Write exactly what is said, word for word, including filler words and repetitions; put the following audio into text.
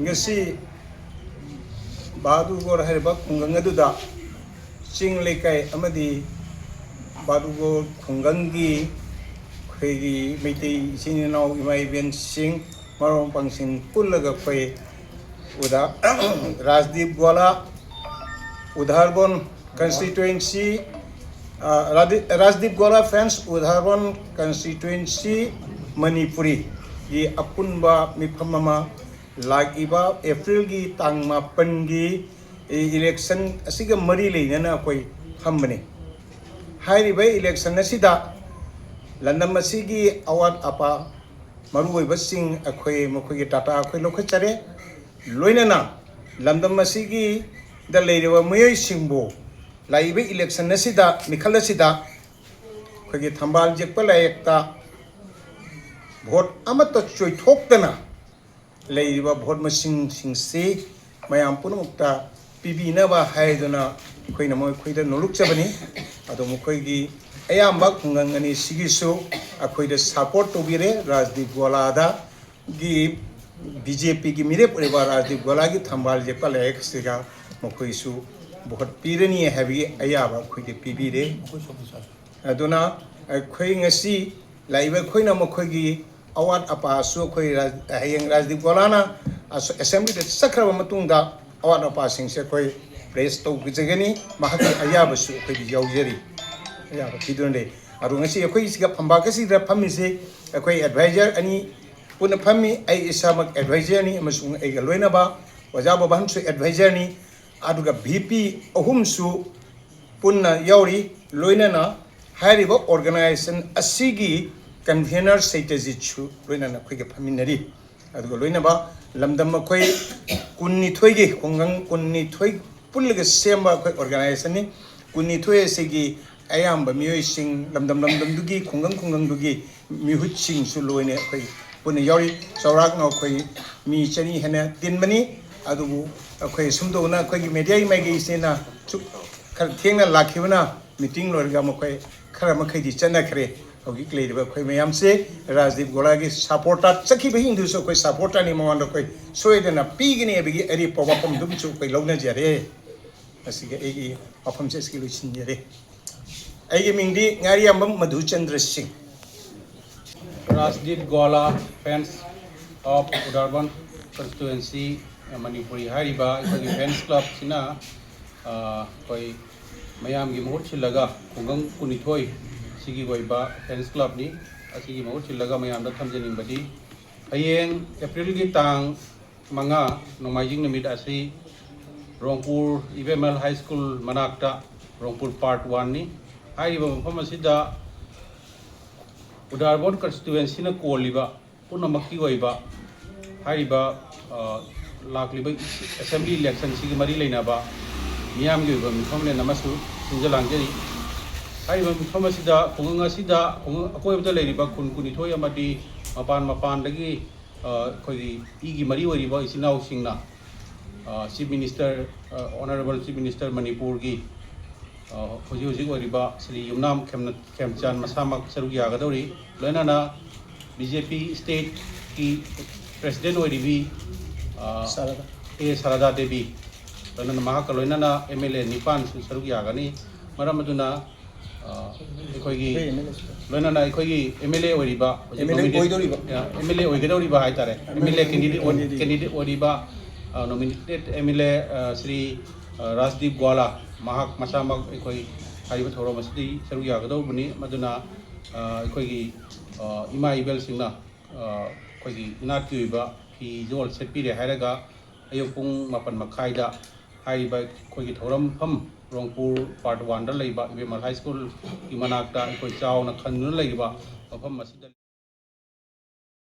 ꯉꯁꯤ ꯕꯍꯥꯗꯨꯔꯒꯣꯔ ꯍꯥꯏꯔꯤꯕ ꯈꯨꯡꯒꯪ ꯑꯗꯨꯗ ꯆꯤꯡ ꯂꯩꯀꯥꯏ ꯑꯃꯗꯤ ꯕꯍꯥꯗꯨꯔꯒꯣꯔ ꯈꯨꯡꯒꯪꯒꯤ ꯑꯩꯈꯣꯏꯒꯤ ꯃꯩꯇꯩ ꯏꯆꯤꯟ ꯏꯅꯥꯎ ꯏꯃꯥ ꯏꯕꯦꯟꯁꯤꯡ ꯃꯔꯨꯞ ꯃꯄꯥꯡꯁꯤꯡ ꯄꯨꯜꯂꯒ ꯑꯩꯈꯣꯏ ꯎꯗꯥ ꯔꯥꯖꯗꯤꯞ ꯒꯣꯂꯥ ꯎꯗꯥꯔꯕꯣꯟ constituency, ꯔꯥꯖꯗꯤꯞ ꯒꯣꯂꯥ friends ꯎꯗꯥꯔꯕꯣꯟ constituency ꯃꯅꯤꯄꯨꯔꯤꯒꯤ ꯑꯄꯨꯟꯕ ꯃꯤꯐꯝ ꯑꯃ ꯂꯥꯛꯂꯤꯕ ꯑꯦꯄ꯭ꯔꯤꯜꯒꯤ ꯇꯥꯡ ꯃꯥꯄꯟꯒꯤ election ꯑꯁꯤꯒ ꯃꯔꯤ ꯂꯩꯅꯅ ꯑꯩꯈꯣꯏ ꯐꯝꯕꯅꯤ꯫ ꯍꯥꯏꯔꯤꯕ election ꯑꯁꯤꯗ ꯂꯝꯗꯝ ꯑꯁꯤꯒꯤ ꯑꯋꯥꯠ ꯑꯄꯥ ꯃꯔꯨꯑꯣꯏꯕꯁꯤꯡ ꯑꯩꯈꯣꯏ ꯃꯈꯣꯏꯒꯤ data ꯑꯩꯈꯣꯏ ꯂꯧꯈꯠꯆꯔꯦ꯫ ꯂꯣꯏꯅꯅ ꯂꯝꯗꯝ ꯑꯁꯤꯒꯤꯗ ꯂꯩꯔꯤꯕ ꯃꯤꯑꯣꯏꯁꯤꯡꯕꯨ ꯂꯥꯛꯂꯤꯕ election ꯑꯁꯤꯗ, ꯃꯤꯈꯜ ꯑꯁꯤꯗ ꯑꯩꯈꯣꯏꯒꯤ ꯊꯝꯕꯥꯜ ꯌꯦꯛꯄ ꯂꯥꯏꯌꯦꯛꯇ vote ꯑꯃꯠꯇ ꯆꯣꯏꯊꯣꯛꯇꯅ ꯂꯩꯔꯤꯕ vote ꯃꯁꯤꯡꯁꯤꯡꯁꯤ ꯃꯌꯥꯝ ꯄꯨꯝꯅꯃꯛꯇ ꯄꯤꯕꯤꯅꯕ ꯍꯥꯏꯗꯨꯅ ꯑꯩꯈꯣꯏꯅ ꯃꯈꯣꯏꯗ ꯅꯣꯂꯨꯛꯆꯕꯅꯤ꯫ ꯑꯗꯣ ꯃꯈꯣꯏꯒꯤ ꯑꯌꯥꯝꯕ ꯈꯨꯡꯒꯪ ꯑꯅꯤꯁꯤꯒꯤꯁꯨ ꯑꯩꯈꯣꯏꯗ support ꯇꯧꯕꯤꯔꯦ꯫ ꯔꯥꯖꯗꯤꯞ ꯒꯣꯂꯥꯗꯒꯤ BJPꯒꯤ ꯃꯤꯔꯦꯞ ꯑꯣꯏꯔꯤꯕ ꯔꯥꯖꯗꯤꯞ ꯒꯣꯂꯥꯒꯤ ꯊꯝꯕꯥꯜ ꯌꯦꯛꯄ ꯂꯥꯏꯌꯦꯛꯁꯤꯒ ꯃꯈꯣꯏꯁꯨ vote ꯄꯤꯔꯅꯤ ꯍꯥꯏꯕꯒꯤ ꯑꯌꯥꯕ ꯑꯩꯈꯣꯏꯗ ꯄꯤꯕꯤꯔꯦ꯫ ꯑꯗꯨꯅ ꯑꯩꯈꯣꯏ ꯉꯁꯤ ꯂꯥꯛꯂꯤꯕ ꯑꯩꯈꯣꯏꯅ ꯃꯈꯣꯏꯒꯤ ꯑꯋꯥꯠ ꯑꯄꯥꯁꯨ ꯑꯩꯈꯣꯏ ꯔꯥꯖ-, ꯍꯌꯦꯡ ꯔꯥꯖꯗꯤꯞ ꯒꯣꯂꯥꯅ ꯑꯁ-, assemblyꯗ ꯆꯠꯈ꯭ꯔꯕ ꯃꯇꯨꯡꯗ ꯑꯋꯥꯠ ꯑꯄꯥꯁꯤꯡꯁꯦ ꯑꯩꯈꯣꯏ raise ꯇꯧꯖꯒꯅꯤ꯫ ꯃꯍꯥꯛꯀꯤ ꯑꯌꯥꯕꯁꯨ ꯑꯩꯈꯣꯏꯗ ꯌꯥꯎꯖꯔꯤ, ꯑꯌꯥꯕ ꯄꯤꯗꯨꯅ ꯂꯩ꯫ ꯑꯗꯣ ꯉꯁꯤ ꯑꯩꯈꯣꯏ ꯁꯤꯗ ꯐꯝꯕꯥꯛ ꯑꯁꯤꯗ ꯐꯝꯃꯤꯁꯦ ꯑꯩꯈꯣꯏ advisor ꯑꯅꯤ ꯄꯨꯟꯅ ꯐꯝꯃꯤ꯫ ꯑꯩ ꯏꯁꯥꯃꯛ advisorꯅꯤ ꯑꯃꯁꯨꯡ ꯑꯩꯒ ꯂꯣꯏꯅꯕ ꯑꯣꯖꯥ ꯕꯕꯟꯁꯨ advisorꯅꯤ꯫ ꯑꯗꯨꯒ VP ꯑꯍꯨꯝꯁꯨ ꯄꯨꯟꯅ ꯌꯥꯎꯔꯤ꯫ ꯂꯣꯏꯅꯅ ꯍꯥꯏꯔꯤꯕ organization ꯑꯁꯤꯒꯤ convener ꯁꯩꯇꯖꯤꯠꯁꯨ ꯂꯣꯏꯅꯅ ꯑꯩꯈꯣꯏꯒ ꯐꯝꯃꯤꯟꯅꯔꯤ꯫ ꯑꯗꯨꯒ ꯂꯣꯏꯅꯕ ꯂꯝꯗꯝ ꯑꯩꯈꯣꯏ ꯀꯨꯟꯅꯤꯊꯣꯏꯒꯤ, ꯈꯨꯡꯒꯪ ꯀꯨꯟꯅꯤꯊꯣꯏ ꯄꯨꯜꯂꯒ ꯁꯦꯝꯕ ꯑꯩꯈꯣꯏ organizationꯅꯤ꯫ ꯀꯨꯟꯅꯤꯊꯣꯏ ꯑꯁꯤꯒꯤ ꯑꯌꯥꯝꯕ ꯃꯤꯑꯣꯏꯁꯤꯡ ꯂꯝꯗꯝ ꯂꯝꯗꯝꯗꯨꯒꯤ, ꯈꯨꯡꯒꯪ ꯈꯨꯡꯒꯪꯗꯨꯒꯤ ꯃꯤꯍꯨꯠꯁꯤꯡꯁꯨ ꯂꯣꯏꯅ ꯑꯩꯈꯣꯏ ꯄꯨꯟꯅ ꯌꯥꯎꯔꯤ꯫ ꯆꯥꯎꯔꯥꯛꯅ ꯑꯩꯈꯣꯏ ꯃꯤ ꯆꯅꯤ ꯍꯦꯟꯅ ꯇꯤꯟꯕꯅꯤ꯫ ꯑꯗꯨꯕꯨ ꯑꯩꯈꯣꯏ ꯁꯨꯝꯗꯧꯅ ꯑꯩꯈꯣꯏꯒꯤ mediaꯒꯤ ꯃꯥꯏꯀꯩꯁꯤꯅ ꯁꯨꯛ ꯈꯔ ꯊꯦꯡꯅ ꯂꯥꯛꯈꯤꯕꯅ meeting ꯂꯣꯏꯔꯒ ꯃꯈꯣꯏ ꯈꯔ ꯃꯈꯩꯗꯤ ꯆꯠꯅꯈ꯭ꯔꯦ꯫ ꯍꯧꯖꯤꯛ ꯂꯩꯔꯤꯕ ꯑꯩꯈꯣꯏ ꯃꯌꯥꯝꯁꯦ ꯔꯥꯖꯗꯤꯞ ꯒꯣꯂꯥꯒꯤ ꯁꯄꯣꯔꯇꯔ, ꯆꯠꯈꯤꯕ ꯍꯤꯡꯗꯨꯁꯨ ꯑꯩꯈꯣꯏ ꯁꯄꯣꯔꯇꯔꯅꯤ, ꯃꯉꯣꯟꯗ ꯑꯩꯈꯣꯏ ꯁꯣꯏꯗꯅ ꯄꯤꯒꯅꯤ ꯍꯥꯏꯕꯒꯤ ꯑꯔꯦꯞꯄ ꯋꯥꯐꯝꯗꯨꯃꯁꯨ ꯑꯩꯈꯣꯏ ꯂꯧꯅꯖꯔꯦ꯫ ꯃꯁꯤꯒꯤ ꯑꯩꯒꯤ ꯋꯥꯐꯝꯁꯦ ꯑꯁꯤꯒꯤ ꯂꯣꯏꯁꯤꯟꯖꯔꯦ꯫ ꯑꯩꯒꯤ ꯃꯤꯡꯗꯤ ꯉꯥꯔꯤꯌꯥꯝꯕꯝ ꯃꯙꯨꯆꯟꯗ꯭ꯔ ꯁꯤꯡ꯫ Rajdeep Gola, fans of Udarband constituency, Manipuri ꯍꯥꯏꯔꯤꯕ ꯑꯩꯈꯣꯏꯒꯤ ꯐꯦꯟꯁ ꯀ꯭ꯂꯕꯁꯤꯅ, ꯑ, ꯑꯩꯈꯣꯏ ꯃꯌꯥꯝꯒꯤ ꯃꯍꯨꯠ ꯁꯤꯜꯂꯒ ꯈꯨꯡꯒꯪ ꯀꯨꯟꯅꯤꯊꯣꯏ ꯁꯤꯒꯤ ꯑꯣꯏꯕ ꯐꯦꯟꯁ ꯀ꯭ꯂꯕꯅꯤ꯫ ꯑꯁꯤꯒꯤ ꯃꯍꯨꯠ ꯁꯤꯜꯂꯒ ꯃꯌꯥꯝꯗ ꯊꯝꯖꯅꯤꯡꯕꯗꯤ, ꯍꯌꯦꯡ ꯑꯦꯄ꯭ꯔꯤꯜꯒꯤ ꯇꯥꯡ ꯃꯉꯥ, ꯅꯣꯡꯃꯥꯏꯖꯤꯡ ꯅꯨꯃꯤꯠ ꯑꯁꯤ ꯔꯣꯡꯄꯨꯔ ꯏꯕꯦꯝꯍꯜ ꯍꯥꯏ ꯁ꯭ꯀꯨꯜ ꯃꯅꯥꯛꯇ, ꯔꯣꯡꯄꯨꯔ ꯄꯥꯔꯠ ꯋꯥꯟꯅꯤ꯫ ꯍꯥꯏꯔꯤꯕ ꯃꯐꯝ ꯑꯁꯤꯗ ꯎꯗꯥꯔꯕꯣꯟ ꯀꯟꯁꯇꯤꯇ꯭ꯋꯦꯟꯁꯤꯅ ꯀꯣꯜꯂꯤꯕ ꯄꯨꯝꯅꯃꯛꯀꯤ ꯑꯣꯏꯕ ꯍꯥꯏꯔꯤꯕ, ꯑ, ꯂꯥꯛꯂꯤꯕ ꯑꯦꯁꯦꯝꯕ꯭ꯂꯤ ꯏꯂꯦꯛꯁꯟꯁꯤꯒꯤ ꯃꯔꯤ ꯂꯩꯅꯕ ꯃꯤꯌꯥꯝꯒꯤ ꯑꯣꯏꯕ ꯃꯤꯐꯝꯂꯦꯟ ꯑꯃꯁꯨ ꯁꯤꯟꯖ ꯂꯥꯡꯖꯔꯤ꯫ ꯍꯥꯏꯔꯤꯕ ꯃꯤꯐꯝ ꯑꯁꯤꯗ, ꯈꯨꯡꯒꯪ ꯑꯁꯤꯗ, ꯈꯨꯡꯒꯪ ꯑꯀꯣꯏꯕꯗ ꯂꯩꯔꯤꯕ ꯈꯨꯟ ꯀꯨꯟꯅꯤꯊꯣꯏ ꯑꯃꯗꯤ ꯃꯄꯥꯟ ꯃꯄꯥꯟꯗꯒꯤ, ꯑ, ꯑꯩꯈꯣꯏꯒꯤ ꯏꯒꯤ ꯃꯔꯤ ꯑꯣꯏꯔꯤꯕ ꯏꯆꯤꯟ ꯏꯅꯥꯎꯁꯤꯡꯅ, ꯑ, Chief Minister, ꯑ, Honourable Chief Minister ꯃꯅꯤꯄꯨꯔꯒꯤ, ꯑ, ꯍꯧꯖꯤꯛ ꯍꯧꯖꯤꯛ ꯑꯣꯏꯔꯤꯕ ꯁ꯭ꯔꯤ ꯌꯨꯝꯅꯥꯝ ꯈꯦꯝꯅ-, ꯈꯦꯝꯆꯥꯟ ꯃꯁꯥꯃꯛ ꯁꯔꯨꯛ ꯌꯥꯒꯗꯧꯔꯤ꯫ ꯂꯣꯏꯅꯅ ꯕꯤ ꯖꯦ ꯄꯤ ꯁ꯭ꯇꯦꯠꯀꯤ ꯄ꯭ꯔꯦꯁꯤꯗꯦꯟ ꯑꯣꯏꯔꯤꯕꯤ, ꯑ, ꯁꯥꯔꯗꯥ꯫ ꯑꯦ ꯁꯥꯔꯗꯥ ꯗꯦꯕꯤ, ꯂꯣꯏꯅꯅ ꯃꯍꯥꯛꯀ ꯂꯣꯏꯅꯅ ꯑꯦꯝ ꯑꯦꯜ ꯑꯦ ꯅꯤꯄꯥꯟꯁꯨ ꯁꯔꯨꯛ ꯌꯥꯒꯅꯤ꯫ ꯃꯔꯝ ꯑꯗꯨꯅ, ꯑ, ꯑꯩꯈꯣꯏꯒꯤ ꯑꯩꯈꯣꯏ ꯑꯦꯝ ꯑꯦꯜ ꯑꯦꯁꯨ꯫ ꯂꯣꯏꯅꯅ ꯑꯩꯈꯣꯏꯒꯤ ꯑꯦꯝ ꯑꯦꯜ ꯑꯦ ꯑꯣꯏꯔꯤꯕ, ꯍꯧꯖꯤꯛ ꯑꯦꯝ ꯑꯦꯜ ꯑꯦ nominate-, ꯑꯣꯏꯗꯧꯔꯤꯕ꯫ ꯑ, ꯑꯦꯝ ꯑꯦꯜ ꯑꯦ ꯑꯣꯏꯒꯗꯧꯔꯤꯕ ꯍꯥꯏꯇꯥꯔꯦ, ꯑꯦꯝ ꯑꯦꯜ ꯑꯦ candidate ꯑꯣꯏ-, candidate꯫ Candidate ꯑꯣꯏꯔꯤꯕ, ꯑ, nominated ꯑꯦꯝ ꯑꯦꯜ ꯑꯦ, ꯑ, ꯁ꯭ꯔꯤ, ꯑ, ꯔꯥꯖꯗꯤꯞ ꯒ꯭ꯋꯥꯂꯥ, ꯃꯍꯥꯛ ꯃꯁꯥꯃꯛ ꯑꯩꯈꯣꯏ ꯍꯥꯏꯔꯤꯕ ꯊꯧꯔꯝ ꯑꯁꯤꯗ ꯁꯔꯨꯛ ꯌꯥꯒꯗꯧꯕꯅꯤ꯫ ꯃꯗꯨꯅ, ꯑ, ꯑꯩꯈꯣꯏꯒꯤ, ꯑ, ꯏꯃꯥ ꯏꯕꯦꯜꯁꯤꯡꯅ, ꯑ, ꯑꯩꯈꯣꯏꯒꯤ ꯏꯅꯥꯠꯀꯤ ꯑꯣꯏꯕ ꯐꯤꯖꯣꯜ ꯁꯦꯠꯄꯤꯔꯦ ꯍꯥꯏꯔꯒ, ꯑꯌꯨꯛ ꯄꯨꯡ ꯃꯥꯄꯟ ꯃꯈꯥꯏꯗ ꯍꯥꯏꯔꯤꯕ ꯑꯩꯈꯣꯏꯒꯤ ꯊꯧꯔꯝꯐꯝ, ꯔꯣꯡꯄꯨꯔ ꯄꯥꯔꯠ ꯋꯥꯟꯗ ꯂꯩꯕ ꯏꯕꯦꯝꯍꯜ ꯍꯥꯏ ꯁ꯭ꯀꯨꯜꯒꯤ ꯃꯅꯥꯛꯇ ꯑꯩꯈꯣꯏ ꯆꯥꯎꯅ ꯈꯟꯗꯨꯅ ꯂꯩꯔꯤꯕ ꯃꯐꯝ ꯑꯁꯤꯗ